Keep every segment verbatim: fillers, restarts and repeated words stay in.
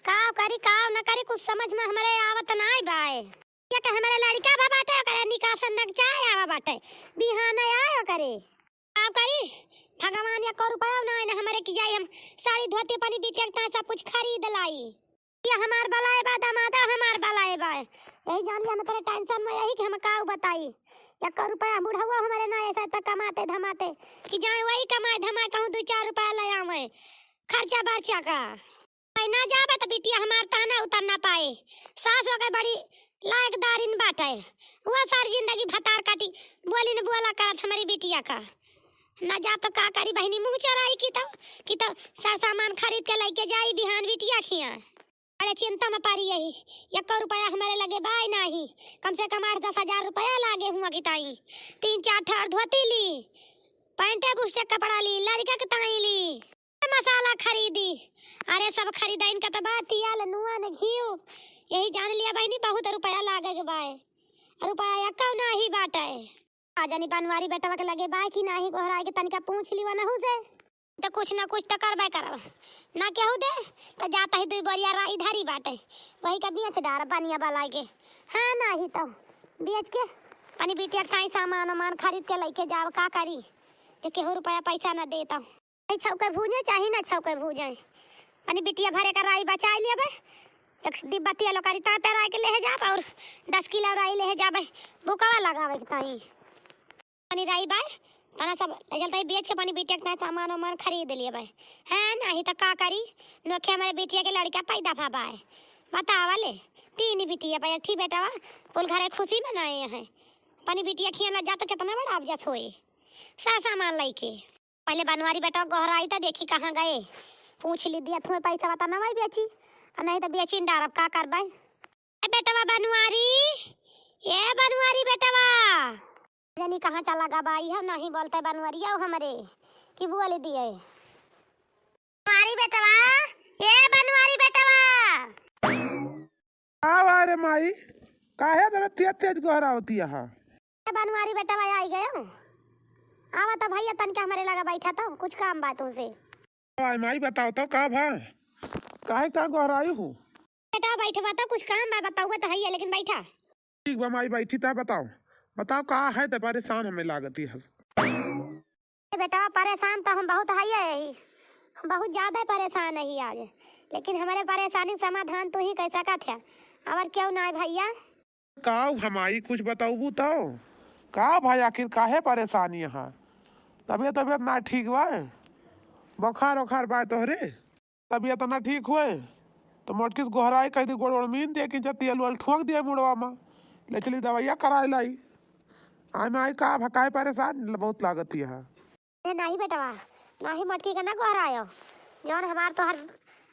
काव करी, काव न करी, कुछ समझ में हमरे आवत नाई बाय। एक हमरे लड़िका बा बाटे, ओकरे निकासन दक चाहे आवा बाटे, बिहान आए ओकरे। काव करी, भगवान एको रुपया नाई न हमरे कि जाई हम साड़ी धोती अपनी बिटिया के ताईं सब कुछ खरीद लाई। ये हमार बलाए बा, दमादा हमार बलाए बा। यही जान लिया, हम तोरे tension में यही कि हम काव बताई। एको रुपया बुढ़वा हमरे ना ऐसा त कमाते धमाते कि जाए वही कमाए धमाए कहूँ दो चार रुपया ले आवे खर्चा बर्चा का। भाई ना जाबे त बिटिया हमार ताना उतर ना पाए। सास हो गए बड़ी लायकदारिन बाटे, वो सारी जिंदगी भतार काटी बोली न बोला करत हमारी बिटिया का। ना जाब त का करी बहिनी, मुँह चोराई की तो, कि तो सर सामान खरीद के लेके जाई बिहान बिटिया खिया। बड़े चिंता में पड़ी यही, एको रुपया हमरे लगे बाय नाही, कम से कम आठ दस हजार रुपया लागे हुआ कि ताई। तीन चार ठो और धोती ली, पैंटे बुस्टे कपड़ा ली, लड़िका के ताई ली, मसाला खरीदी। अरे सब खरीदाइन का त बा, तियाल, नुआ न घीव, यही जान लिया बहिनी बहुत रुपया लागे के बाय, रुपया एको नाही बाटे। का जानी बनवारी बेटवा के लगे बाय कि नाही, गोहराई के तनिका पूछ लिवा नहू से। त कुछ ना कुछ त करबे करब, ना केहू दे त जाता ही दुई बोरिया राई धरी बाटे, वही का बेच डार बनिया बलाए के। हाँ, नाही तो बेच के अपनी बिटिया के ताई सामान उमान खरीद के लेके जाब, का करी जे केहू रुपया पैसा ना दे तो। नहीं छौके भूजे चाही ना छौके भूजे, अपनी बिटिया भरे का राई बचाए लेबे, एक डिब्बा तेल ओकरी ताई पेराए के लेहे जाब और दस किलो राई लेहे जाबे, भुकवा लगावे के ताई। अपनी राई बाय, तना सब ले चलता है बेच के अपनी बिटिया के सामान वामान खरीद लिए बाय। हैं, नाही त का करी, नोखे हमारे बिटिया के लड़का पैदा भा बाय। बतावा ले, तीन बिटिया बाय, एक ठी बेटवा, कुल घरे खुशी मनाए हैं। अपनी बिटिया खिया ना जात कितना बड़ा अफजस होए, सा सामान लेके। पहले बनवारी बेटवा गोहराई त देखी कहाँ गए, पूछ ली दिया तुम्हें पैसा बता ना भाई बेची, और नहीं तो बेची न डारब, का करबे। ए बेटवा बनवारी, ए बनवारी बेटवा। जनी कहाँ चला गा बाई हो, नहीं बोलते बनवरिया हो हमरे, कि बोल दिए। बनवारी बेटवा, ए बनवारी बेटवा। का बा रे माई, काहे इतना तेज तेज गोहरावती है? ए बनवारी बेटवा आई गयो। आवा तो भैया तनके हमरे लगा बैठा तो कुछ काम बा तुमसे। आय माई बताओ तो का भा, काहे का गोहराई हो? बेटा बैठवा तो कुछ काम बा, बताउबे तो है, लेकिन बैठा। ठीक बा माई, बैठी ता बताओ, बताओ का है त परेशान हमें लागती हस। ए बेटा परेशान तो हम बहुत है, बहुत ज्यादा परेशान है आज, लेकिन हमारे परेशानी समाधान तू ही कर सकत है, और क्यों ना है भैया? काव हमाई कुछ बताउबू तो? का भाई आखिर काहे परेशानी है? तबियत तबियत ना ठीक बा? बुखार उखार बा तोहरे? तबियत ना ठीक होए तो मोटकी से गोहराई कह दी, गोड़ ओड़ मीन दे कि जब तेल उल ठोंक दिए मुड़वा में, ले चली दवाइया कराए लाई। आय माई का भकाए परेशान बहुत लागत है। ए नाही बेटवा, नाही मोटकी के ना गोहरायो, जौन हमार तोहर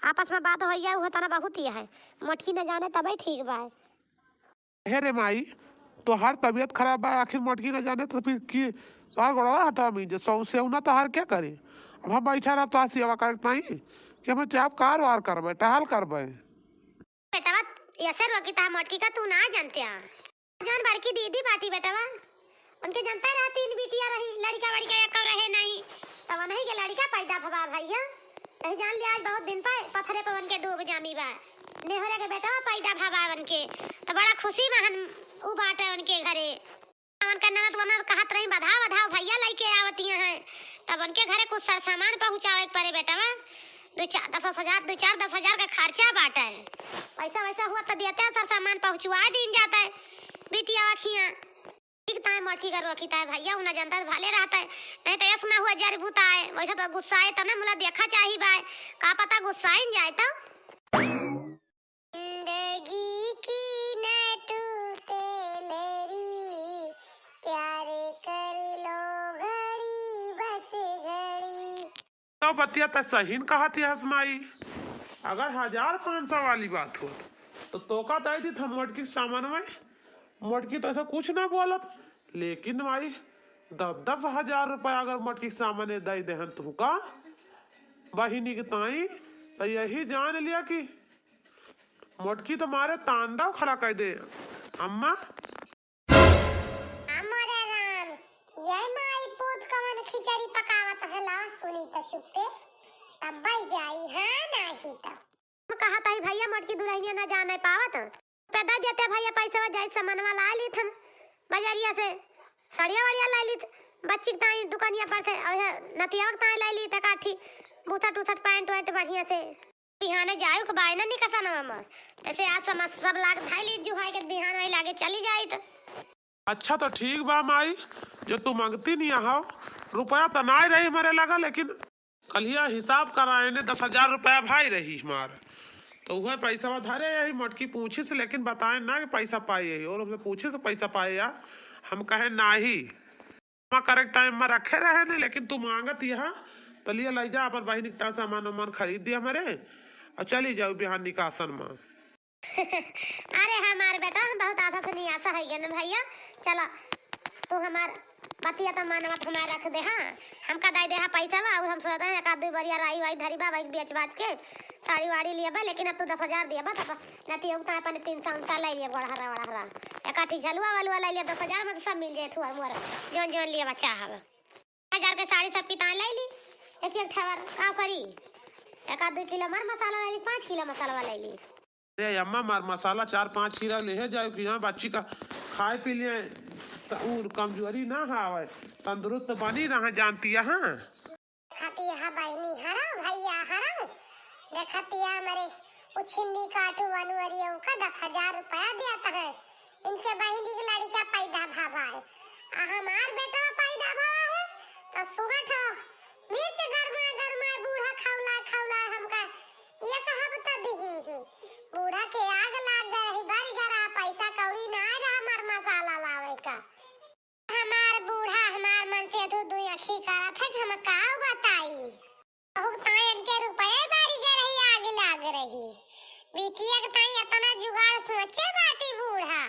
आपस में बात होइया उहे तना बहुत ही है, मोटकी न जाने तबे ठीक बा। हे रे माई, तोहार तबियत खराब बा, आखिर मोटकी न जाने तो फिर की तोहार गोड़वा हथवा में जे सौ सेवना तोहार क्या करे? अब हम बैठा रहब तोहार सेवा करे ताई कि हमें चाप कार वार करबे, टहल करबे। बेटवा, ऐसे रोकी ता मोटकी का तू ना जानते आ। जौन बड़की दीदी बाटी बेटवा, उनके जनता रहा तीन बिटिया रही, लड़िका वड़िका एको रहे नहीं, तब उन्हीं के लड़िका पैदा भवा भैया। यही जान लिया आज बहुत दिन पर पथरे पर उनके दूब जामी बा। नेहरे के बेटवा पैदा भवा उनके, तो बड़ा खुशी महन उ बाटे उनके घरे। उनका ननद वनद कहत रही, "बधाओ, बधाओ, भैया लइके आवतिया हैं।" तब उनके घरे कुछ सर सामान पहुँचावे के पड़े बेटवा। दो चार, दस, दस हजार, दो चार, दस हजार का खर्चा बाटे। पैसा वैसा हुआ तो देते हैं, सर सामान पहुँचवा दीन जाता है। बिटिया अखियाँ। ठीक ताए मोटकी का रोकी ताए भैया, उन्हें जनता भले रहता है। नहीं तो ऐसा ना हुआ जरी भूता है। वैसे तो गुस्सा आए तो ना मुला देखा चाही बाय। का पता गुस्सा आइन जाए तो। जिंदगी की न टूटे लड़ी, प्यार कर लो घड़ी बस घड़ी। तो बतिया त सही न कहत हस माई। अगर हजार पाँच सौ वाली बात होत, तो तोका दे दी था मोटकी के सामान में। मोटकी तो ऐसा कुछ ना बोलत, लेकिन माई, दस दस हजार रुपया अगर मोटकी के सामने दे देहन तुहका बहिनी के ताई, तो यही जान लिया कि मोटकी तो मारे तांडव खड़ा कर दे। अम्मा। अमरे राम, ये माई पूत कवन खिचड़ी पकावत है, ला सुनी तो चुप्पे, तब जाई, हाँ नाही तो। हम कहा ताई भैया छोटकी दुलहिनिया ना जाने पावत। पे दे देते भइया पैसा, जाई सामानवा ला लीत हम बजरिया से, सड़िया वड़िया ला लीत, बच्ची के ताई दुकनिया पर से, और नतिया के ताई ला लीत एकाठी बूसट उसट पैंट वैंट बढ़िया से। बिहाने जायु के बाय ना निकसनवा में, तैसे आज समस सब लाग धाई लीत जुहाई के बिहान वही लागे चली जाइत। अच्छा तो ठीक बा माई, जो तू मंगती नहीं हो, रुपया तो नाय रही हमरे लगा, लेकिन कलिया हिसाब कराए ने दस हजार रुपया भाई रही हमार, तो वह पैसा धरे यही मोटकी पूछी से, लेकिन बताए ना कि पैसा पाए यही, और हमसे पूछी से पैसा पाए या, हम कहे नाही, हम करेक्ट टाइम में रखे रहे ने, लेकिन तू मांगत यह, तो लिया लै जा अपन बहिनी के सामान वामान खरीद दिया हमरे, और चली जाऊ बिहान निकासन में। अरे हमार बेटा, हम बहुत आशा से निराशा है गए ना भइया। चला, तू हमार पतिया तो मानवत हमार रख दे, हाँ, हमका दे दे हा पैसा बा, और हम सोचते हैं एक आध दो बढ़िया राई वाई धरी बा, वही बेच बाच के साड़ी वाड़ी लिए बा, लेकिन अब तू दस हजार दिया बा, तब नती उगता अपन तीन सौ उनसा ले लिए, गोड़हरा वड़हरा, एक आठी झलुआ वलुआ ले लिए, दस हजार में तो सब मिल जाए, थुअर मुअर, जौन जौन लिए बच्चा हवे। हजार के साड़ी सब कितान ले ली, एक एक ठवर का करी, एक आध दो किलो मर मसाला ले ली, पाँच किलो मसाला ले ली। अरे अम्मा, मर मसाला चार पाँच किलो ले जाओ कि यहाँ बच्ची का खाए पी लिए, त उ कमजोरी ना आवे, तंदुरुस्त बनी रहा, जानती है, हाँ। देखती है बहनी हरा, भैया हरा, देखती है हमारे उछिन्नी काटू वनुअरियों का दस हजार रुपया देता है, इनके बहनी के लड़का पैदा भावा है, आ हमार बेटा पैदा भावा है, तो सुगठ मिर्च गरमा गरमा बूढ़ा खौला खौला हमका एक हफ्ता दिही ही। बूढ़ा के आग लाग गए ही, बड़ी गरा पैसा कौड़ी ना रहा मर मसाला लावे का। हमार बूढ़ा हमार मन से दू दू अखी करत है कि हम का बताई। बहुत तायन के रुपये बारी गए रही, आग लाग रही। बिटिया के ताई इतना जुगाड़ सोचे बाटी बूढ़ा।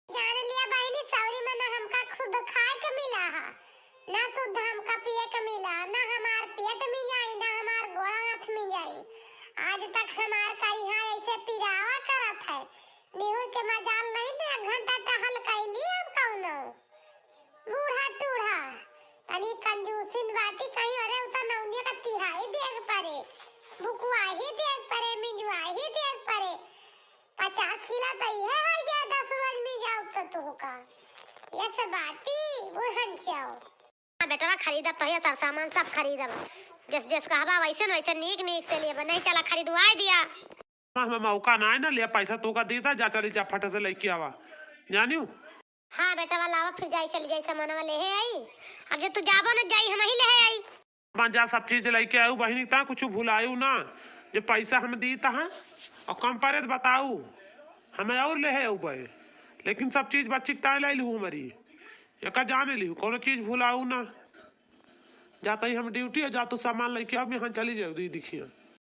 जान लिया बहिनी, सौरी में ना हमका खुद खाए के मिला है, ना शुद्ध हमका पिए के मिला, ना हमार पेट में जाई, ना हमार गोड़ा हाथ में जाई। आज तक हमार करिहा ऐसे पिरावा करत है। निहुर के मजाल नहीं ना, एक घंटा टहल कैली हम कौनो। बूढ़ा टूढ़ा, तनी कंजूसिन बाटी कहीं, अरे उ त नौनिया का तिहाई देग परे, बुकुआ ही देग परे, मिंजुआ ही देग परे। पचास किलो तो इहे हो जाए, दस रोज में जाओ तो तू का। ये से बाटी बुढ़न चाओ। हाँ बेटवा, खरीदब तो ये सर सामान सब खरीदब, जस जस कहबा वैसे न वैसे नीक नीक से लेब, नहीं चला खरीदवाए दिया। माँ, हमें मौका ना है ना, ले पैसा तू का दीता, जा चली जा फटे से लेके आवा, जानियो। हाँ बेटवा, लावा फिर जाई, चली जाई सामानवा ले है आई। अब जब तू जाबो न जाई, हम ही ले है आई। माँ जा सब चीज लेके आऊ बहिनी, ता कुछ भुलायू ना, जो पैसा हम दीता है और कम परे त बताऊ, हमें और ले है ऊपर, लेकिन सब चीज बच्ची के ताए ले लू हमारी, एका जाने लिहू, कोनो चीज भुलाऊ ना। जाता ही हम ड्यूटी है, जा तू सामान लेके आओ, हम यहाँ चली जाऊ दीदी खिया।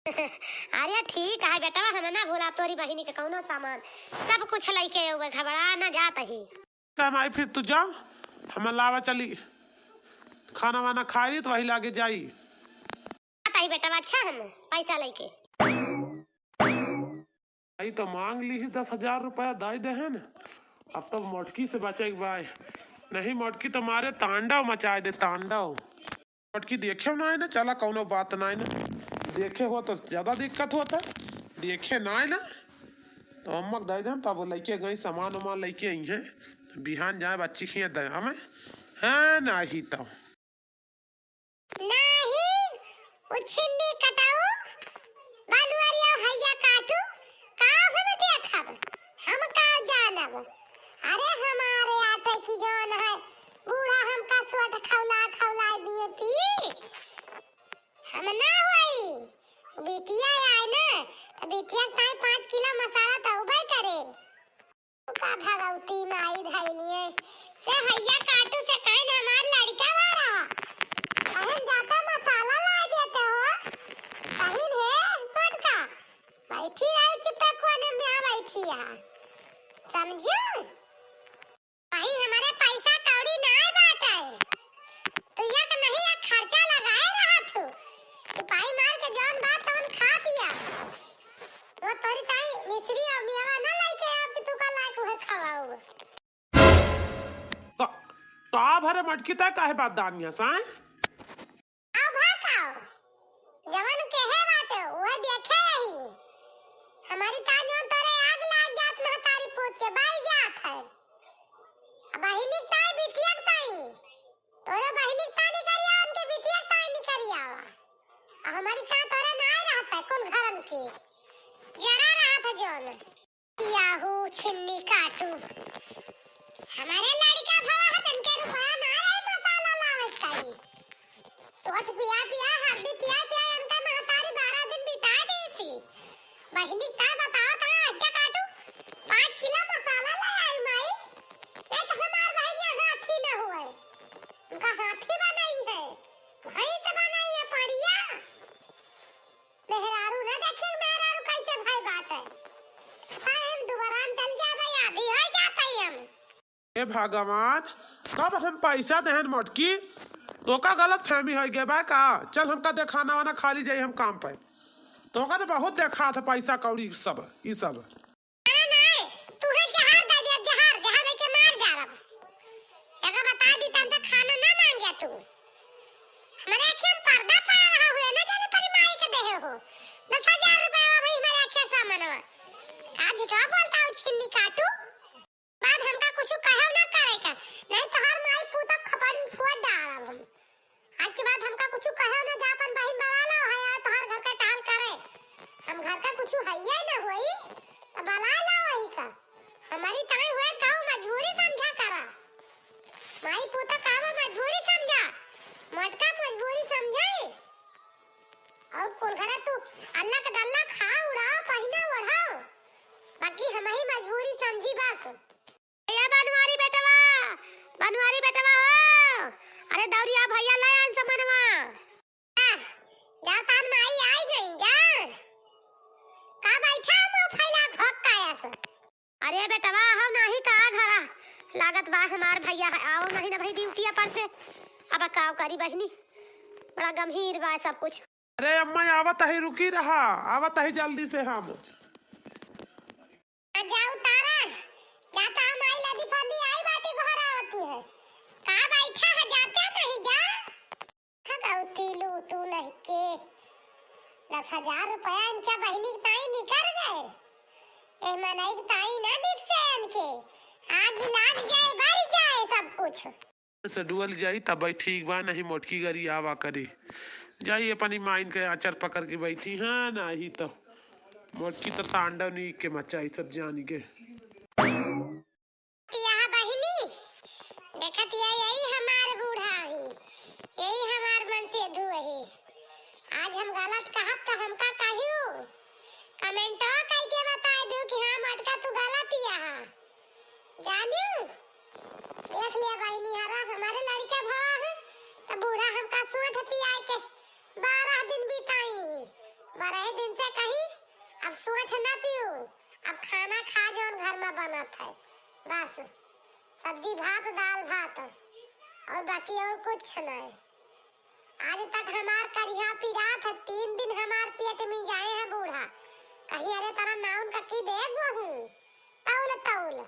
अरे ठीक है बेटवा, हम ना भूला तोरी बहिनी के कौनो सामान, सब कुछ लेके आवे, घबरा ना जात ही। हम आई फिर तू जा, हम लावा चली खाना वाना खाई तो वही लागे जाई। जात ही बेटवा, अच्छा हम पैसा लेके। आई तो मांग ली ही दस हजार रुपया दाई देहन, अब तो मोटकी से बचे के बाय, नहीं मोटकी तो मारे तांडव मचाए दे तांडव। पटकी देखे ना है ना, चला कौनो बात ना है ना, देखे हो तो ज्यादा दिक्कत होता, देखे ना है ना, तो अम्मा के दे देम, तब लेके गई सामान उमान लेके आई हैं, तो बिहान जाए बच्ची खिया दे हमें, हाँ, नाही तो। नाही, उछिन्नी कटाऊ, बनवरिया हैया काटू, का हम देखब, हम का जानब? अरे हमारे आटे की जौन है, बूढ़ा हमका सोट खौला खौला दिए पी। हम ना होई, बिटिया आए ना, तो बिटिया के ताई पाँच किलो मसाला तो उबे करे। का भगवती माई धैलिए, से हैया काटू से कहीं हमार लड़का वाला। कहीं जाके मसाला ला देते हो, कहीं हे मटका। बैठी रहो चुप्पे कोने में, आ बैठी है, समझू? भाई, हमरे पैसा कौड़ी नाय बाटे। तू एक नहीं एक खर्चा लगाए रहत हूँ। सिपाही मार के जौन बात तौन खा पिया। वो तोरी ताई मिश्री और मेवा ना लेके आओ कि तू का लायक उहे खवाओ। का, का भरे मटकी तय काहे बात दानिया साए? आओ भा खाओ, जवन केहे बाटे, उहे देखे यही। पियाहू छिन्नी काटू। हमरे लड़िका भवा है, तनके रुपया ना रहे मसाला लावे करी। सोच पिया पिया, हरदी पिया पिया, इनका महतारी बारह दिन बिता दी थी। बहिनी का बताओ था, अच्छा काटू, पाँच किलो मसाला ले आई माई। ये तो हमार बहिनिया हाथी न हुए, उनका हाथी बनाई है, भैंस बनाई है पड़िया। मेहरारू ना देखी, मेहरारू कैसे भाई बात है। हाँ, हम दुबरान चल जाबे, आधी हो जाते हम। हे भगवान, कब हम पैसा देहन मोटकी? तोका गलत फहमी होइ गए बा का? चल हमका देखाना वाना, खाली जाई हम काम पे। तोका तो बहुत देखा था पैसा कौड़ी सब, ई सब। अरे नहीं, तू है जहर दे दिया, जहर, जहर दे के मार जा रहा। एगो बता दी, तन तो खाना ना मांगे तू। हमारे आँखें में पर्दा पड़ा रहा हुए, ना जाने तेरी माई के देहे हो। दस हजार रुपया भाई हमारे आँखें सामनवा। का झूठा बोलता हूँ, छिन्नी काटू। बाद हमका कुछ कहो ना करे का, नहीं तो हर माई पूता खपड़ी में फुआ डालब हम। आज के बाद हमका कुछ कहो ना, जा अपन बहिन बला लो, है यार तोहार घर का टहल करे। हम घर का कुछ हइये न होई, तो बला लो वही का। हमारी ताई हुए कहूँ मजबूरी समझा करा। माई पूता कहवा मजबूरी समझा, मोटका मजबूरी समझे। और कुल घरा तू अल्लाह के डल्ला खा उड़ाओ, पहिना ओढ़ाओ, बाकी हम ही मजबूरी समझी बस। ए बनवारी बेटवा, बनवारी बेटवा हो, अरे दौरिया भैया ले आन समनवा। जा, जा तार माई आई गई, जा। का बैठा मुंह फैला घोक काया से? अरे बेटवा हो नाही का घरा, लागत बा हमार भैया है, आओ नहीं ना भाई ड्यूटिया पर से। अब काव करी बहिनी, बड़ा गंभीर बा सब कुछ। अरे अम्मा आवत ही, रुकी रहा, आवत ही जल्दी से हम। आ जाऊ तारा, जा तो हम आई लदी फंदी आई बाटी घर आवती है। का बैठा है, जाते नहीं जा। खगौती लूटू नहीं के, दस हजार रुपया इनके बहिनी के ताई निकर गए। ए मनई के ताई ना निकसे इनके, आग लाग जाए, बर जाए सब कुछ। से डुअल जाई तब ठीक बा, नहीं मोटकी गरी आवा करी। जाई अपनी माइन के आचर पकड़ के बैठी, हाँ, नाही तो मोटकी तो तांडव नी के मचाई सब जानी के। तिया बहिनी, देखत या यही हमार बूढ़ा ही, यही हमार मन से धुए ही। आज हम गलत कहब तो हमका कहियो, कमेंटवा कइके बताए दू कि हाँ मोटका तू गलत या हा। जानियो, देख लिया बहिनी, हरा हमारे लड़के भवा है, तो बूढ़ा हमका सोंठ पियाए के बारह दिन बिताई। बारह दिन से कहीं, अब सोंठ ना पीऊ, अब खाना खा जौन घर में बनत है, बस सब्जी भात, दाल भात, और बाकी और कुछ नहीं। आज तक हमार करिहा पिरात है, तीन दिन हमार पेट में जाए है बूढ़ा। कहीं अरे तरा नाउन का की दे गो हूँ, तौल तौल।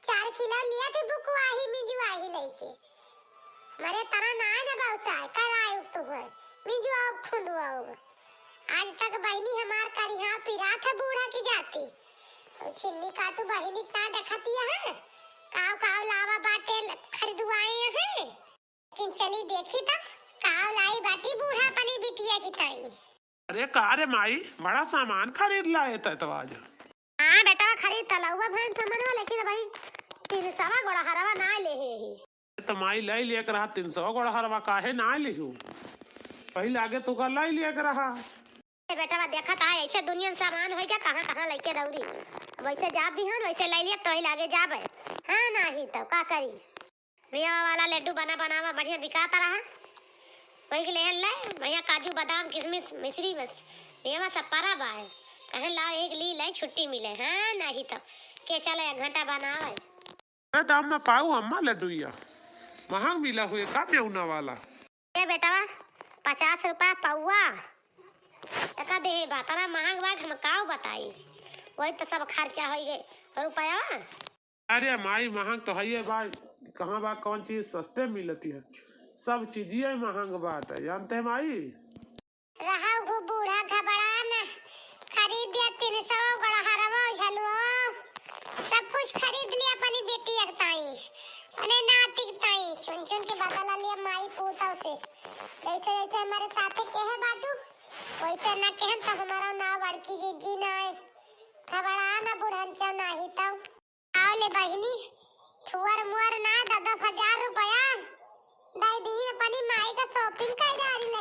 चार किलो लिया थी बुकुआही मिजुआही लइके। मरे तरा नाय न बौसाय, कराय उठ हुए, मिजुआओ खुंदुआओ। आज तक बहिनी हमार करिहा पिरात है बूढ़ा की जाती। छिन्नी काटू बहिनी का देखतिया है, काव काव लावा बाटे ल-, खरीदुआए हैं। लेकिन चली देखी त काव लाई बाटी बूढ़ा अपनी बिटिया की ताई। अरे का रे माई, बड़ा सामान खरीद लाए त तो आज। हाँ बेटा, खरीद त लउआ भैन सामानवा, लेकिन भाई तीन सवा गोड़ा हरवा ना ले हे ही। त माई लाई लेके रहा, तीन सौ गोड़ा हरवा काहे ना लिहू? पहिले आगे तो का लाई लेके रहा। ए बेटा, देखत आ ऐसे दुनिया में सामान होई गया, कहाँ कहाँ लइके दौड़ी। अब वैसे जा बिहान, वैसे लाई लिया, तो ही लागे जाबे। हाँ, नाही तो का करी। मेवा वाला लड्डू बना बनावा बढ़िया बिकाता रहा। वही के लेहन ले, भैया काजू, बादाम, किशमिश, मिश्री, बस मेवा सब परा बा है। कहन लाओ एक ली ले, छुट्टी मिले। हाँ, नाही तो के चले एक घंटा बनावे। अरे दाम में पाऊ अम्मा लड्डुइया, महंग मिला हुए का मेउना वाला। ए बेटवा, पचास रुपया पौआ। एका देहे बा, तना महंग बा, हम काऊ बताई। वही तो सब खर्चा होई गए रुपया। अरे माई, महंग तो हइये बा, कहाँ बा कौन चीज सस्ते मिलती है, सब चीजिए महंग बाटे, जानते हैं माई। रहा वो बूढ़ा घबरा न, खरीद दिया तीन सौ गड़हरवा झलुआ, सब कुछ खरीद लिया अपनी बेटी एक ताई, अपने नाती के ताई, चुन चुन के बदला लिया माई पूतों से। जैसे जैसे हमारे साथे केहे बाटू, वैसे ना केहन तो हमारा ना बड़की जीजी ना आए। खबड़ा ना बुढ़न चौ नाही तौ। आओ ले बहिनी, थुअर मुअर ना, दस दस हजार रुपया दे दीन, अपनी माई का shopping कर डाली।